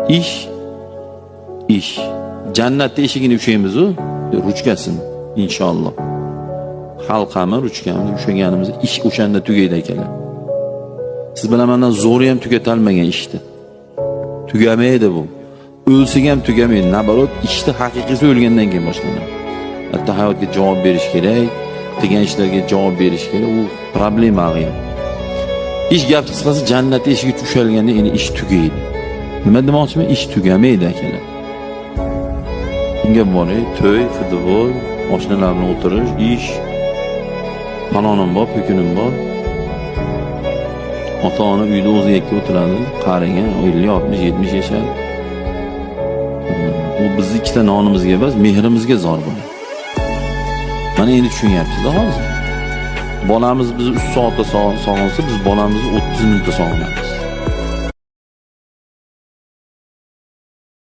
Ish, ish. Jannatni eshigini ushlaymiz-u, ruchkasini inshaalloh. Halqami, ruchkamizni ushlaganimizda ish o'shanda tugaydi, akalar. Siz bilan mandan zo'ri ham tugatalmagan ishni. Tugamaydi bu. O'lsak ham tugamaydi. Наоборот, ishni haqiqiysi o'lgandan keyin boshlanadi. Hatto hayotga javob berish kerak, qilgan ishlarga javob berish kerak, u problema ham. Ish, gap qisqasi, jannat eshigi ushalganda endi ish tugaydi. Nima demoqchiman? Ish tugamaydi, akalar. Unga boray, to'y, futbol, oshnalar bilan o'tirish, ish, falonim bor, po'kunim bor. Ota-ona uyda o'zi yakka o'tiradi, qarigan, 50, 60, 70 yashar. U bizni ikkita nonimizga emas, mehrimizga zor bo'ladi. Mana endi tushunyapsiz hozir. Bolamiz bizni 3 soatda sog'insa, biz bolamizni 30 minutda sog'inamiz.